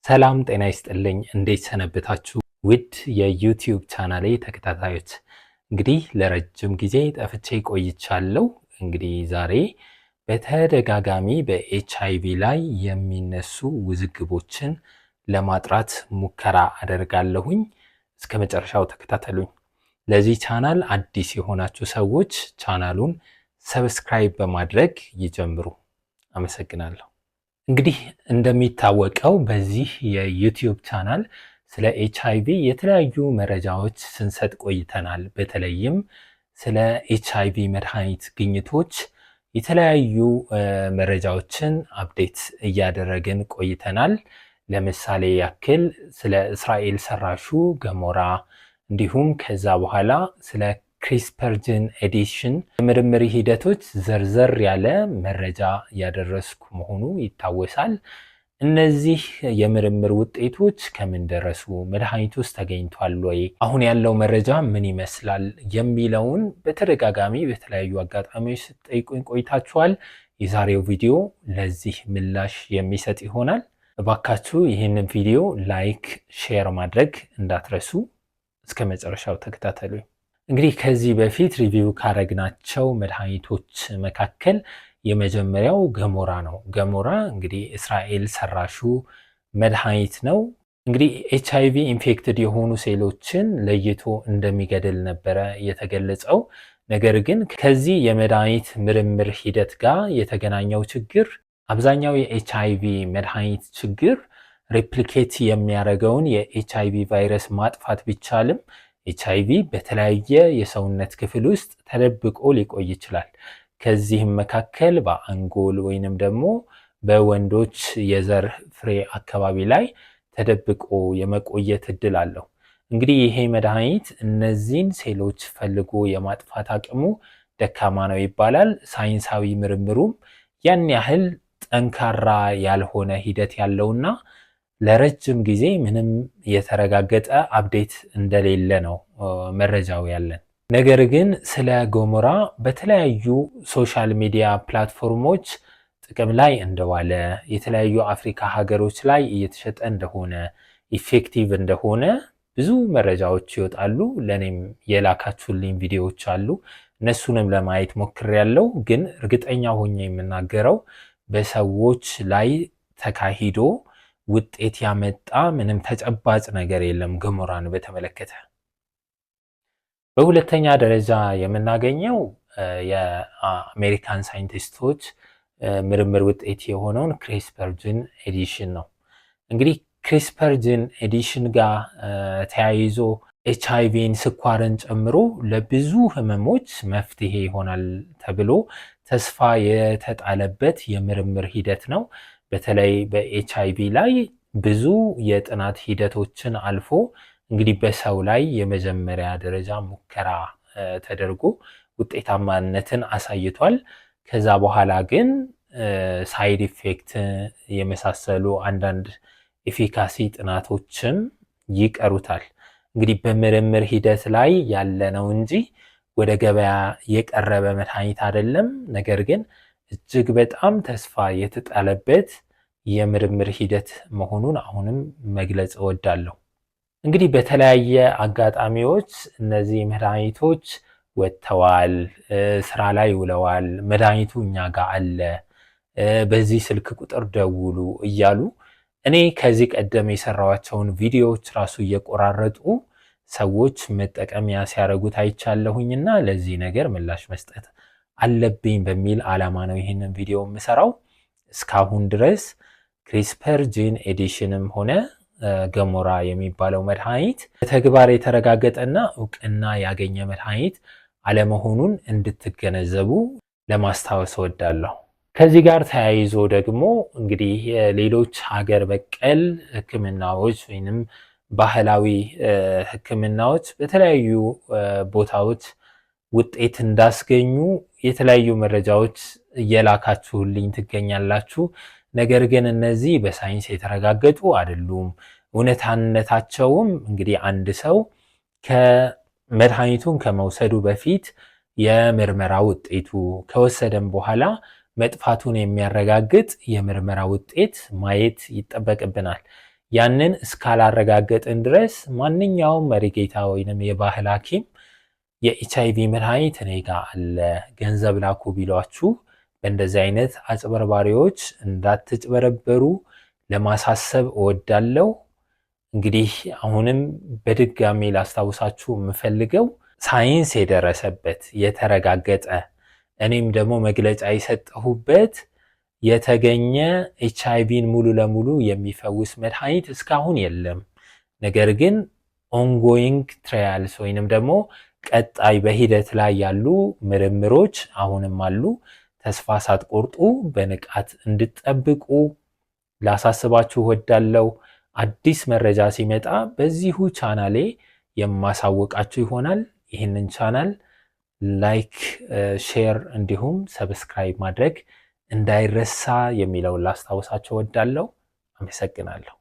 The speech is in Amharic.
ሰላም ጤና ይስጥልኝ። እንዴት ሰነበታችሁ? ውድ የ YouTube ቻናሌ ተከታታዮች፣ እንግዲህ ለረጅም ጊዜ ጠፍቼ ቆይቻለሁ። እንግዲህ ዛሬ በተደጋጋሚ በኤችአይቪ ላይ የሚነሱ ውዝግቦችን ለማጥራት ሙከራ አደርጋለሁኝ። እስከ መጨረሻው ተከታተሉኝ። ለዚህ ቻናል አዲስ የሆናችሁ ሰዎች ቻናሉን subscribe በማድረግ ይጀምሩ። አመሰግናለሁ። እንግዲህ እንደሚታወቀው በዚህ የ YouTube ቻናል ስለ ኤችአይቪ የተለያዩ መረጃዎች ስንሰጥ ቆይተናል። በተለይም ስለ ኤችአይቪ መድኃኒት ግኝቶች የተለያዩ መረጃዎችን update እያደረግን ቆይተናል። ለምሳሌ ያክል ስለ እስራኤል ሰራሹ ገሞራ፣ እንዲሁም ከዛ በኋላ ስለ CRISPR gene edition የምርምር ሂደቶች ዘርዘር ያለ መረጃ ያደረስኩ መሆኑ ይታወሳል። እነዚህ የምርምር ውጤቶች ከምን ደረሱ፣ መድኃኒት ውስጥ ተገኝቷል ወይ፣ አሁን ያለው መረጃ ምን ይመስላል የሚለውን በተደጋጋሚ በተለያዩ አጋጣሚዎች ስትጠይቁኝ ቆይታችኋል። የዛሬው ቪዲዮ ለዚህ ምላሽ የሚሰጥ ይሆናል። እባካችሁ ይህንን ቪዲዮ like፣ share ማድረግ እንዳትረሱ። እስከ መጨረሻው ተከታተሉኝ። እንግዲህ ከዚህ በፊት review ካረግናቸው መድኃኒቶች መካከል የመጀመሪያው ገሞራ ነው። ገሞራ እንግዲህ እስራኤል ሰራሹ መድኃኒት ነው። እንግዲህ HIV infected የሆኑ ሴሎችን ለይቶ እንደሚገድል ነበረ የተገለጸው። ነገር ግን ከዚህ የመድኃኒት ምርምር ሂደት ጋር የተገናኘው ችግር፣ አብዛኛው የኤችአይቪ መድኃኒት ችግር replicate የሚያደርገውን የኤችአይቪ ቫይረስ ማጥፋት ቢቻልም ኤችአይቪ በተለያየ የሰውነት ክፍል ውስጥ ተደብቆ ሊቆይ ይችላል። ከዚህም መካከል በአንጎል ወይንም ደግሞ በወንዶች የዘር ፍሬ አካባቢ ላይ ተደብቆ የመቆየት እድል አለው። እንግዲህ ይሄ መድኃኒት እነዚህን ሴሎች ፈልጎ የማጥፋት አቅሙ ደካማ ነው ይባላል። ሳይንሳዊ ምርምሩም ያን ያህል ጠንካራ ያልሆነ ሂደት ያለውና ለረጅም ጊዜ ምንም የተረጋገጠ update እንደሌለ ነው መረጃው ያለን። ነገር ግን ስለ ገሞራ በተለያዩ social media platform ኦች ጥቅም ላይ እንደዋለ፣ የተለያዩ አፍሪካ ሀገሮች ላይ እየተሸጠ እንደሆነ፣ effective እንደሆነ ብዙ መረጃዎች ይወጣሉ። ለእኔም የላካችሁልኝ ቪዲዮዎች አሉ። እነሱንም ለማየት ሞክሬያለሁ። ግን እርግጠኛ ሆኜ የምናገረው በሰዎች ላይ ተካሂዶ ውጤት ያመጣ ምንም ተጨባጭ ነገር የለም ገሞራን በተመለከተ። በሁለተኛ ደረጃ የምናገኘው የአሜሪካን ሳይንቲስቶች ምርምር ውጤት የሆነውን CRISPR gene edition ነው። እንግዲህ CRISPR gene edition ጋር ተያይዞ ኤችአይቪን፣ ስኳርን ጨምሮ ለብዙ ህመሞች መፍትሄ ይሆናል ተብሎ ተስፋ የተጣለበት የምርምር ሂደት ነው። በተለይ በኤችአይቪ ላይ ብዙ የጥናት ሂደቶችን አልፎ እንግዲህ በሰው ላይ የመጀመሪያ ደረጃ ሙከራ ተደርጎ ውጤታማነትን አሳይቷል። ከዛ በኋላ ግን side effect የመሳሰሉ አንዳንድ efficacy ጥናቶችም ይቀሩታል። እንግዲህ በምርምር ሂደት ላይ ያለ ነው እንጂ ወደ ገበያ የቀረበ መድኃኒት አይደለም። ነገር ግን እጅግ በጣም ተስፋ የተጣለበት የምርምር ሂደት መሆኑን አሁንም መግለጽ እወዳለሁ። እንግዲህ በተለያየ አጋጣሚዎች እነዚህ መድኃኒቶች ወጥተዋል፣ ስራ ላይ ውለዋል፣ መድኃኒቱ እኛ ጋር አለ፣ በዚህ ስልክ ቁጥር ደውሉ እያሉ እኔ ከዚህ ቀደም የሰራኋቸውን ቪዲዮዎች ራሱ እየቆራረጡ ሰዎች መጠቀሚያ ሲያደርጉት አይቻለሁኝና ለዚህ ነገር ምላሽ መስጠት አለብኝ በሚል ዓላማ ነው ይህንን ቪዲዮ የምሰራው። እስካሁን ድረስ CRISPR gene edition ም ሆነ ገሞራ የሚባለው መድኃኒት በተግባር የተረጋገጠና እውቅና ያገኘ መድኃኒት አለመሆኑን እንድትገነዘቡ ለማስታወስ እወዳለሁ። ከዚህ ጋር ተያይዞ ደግሞ እንግዲህ የሌሎች ሀገር በቀል ሕክምናዎች ወይንም ባህላዊ ሕክምናዎች በተለያዩ ቦታዎች ውጤት እንዳስገኙ የተለያዩ መረጃዎች እየላካችሁልኝ ትገኛላችሁ። ነገር ግን እነዚህ በሳይንስ የተረጋገጡ አይደሉም። እውነታነታቸውም እንግዲህ አንድ ሰው ከመድኃኒቱን ከመውሰዱ በፊት የምርመራ ውጤቱ፣ ከወሰደም በኋላ መጥፋቱን የሚያረጋግጥ የምርመራ ውጤት ማየት ይጠበቅብናል። ያንን እስካላረጋገጥን ድረስ ማንኛውም መሪጌታ ወይንም የባህል ሐኪም የኤችአይቪ መድኃኒት እኔ ጋ አለ ገንዘብ ላኩ ቢሏችሁ በእንደዚህ አይነት አጭበርባሪዎች እንዳትጭበረበሩ ለማሳሰብ እወዳለሁ። እንግዲህ አሁንም በድጋሚ ላስታውሳችሁ የምፈልገው ሳይንስ የደረሰበት፣ የተረጋገጠ፣ እኔም ደግሞ መግለጫ የሰጠሁበት የተገኘ ኤችአይቪን ሙሉ ለሙሉ የሚፈውስ መድኃኒት እስካሁን የለም። ነገር ግን ongoing trials ወይንም ደግሞ ቀጣይ በሂደት ላይ ያሉ ምርምሮች አሁንም አሉ። ተስፋ ሳትቆርጡ በንቃት እንድትጠብቁ ላሳስባችሁ እወዳለሁ። አዲስ መረጃ ሲመጣ በዚሁ ቻናሌ የማሳውቃችሁ ይሆናል። ይህንን ቻናል like፣ share እንዲሁም subscribe ማድረግ እንዳይረሳ የሚለውን ላስታውሳችሁ እወዳለሁ። አመሰግናለሁ።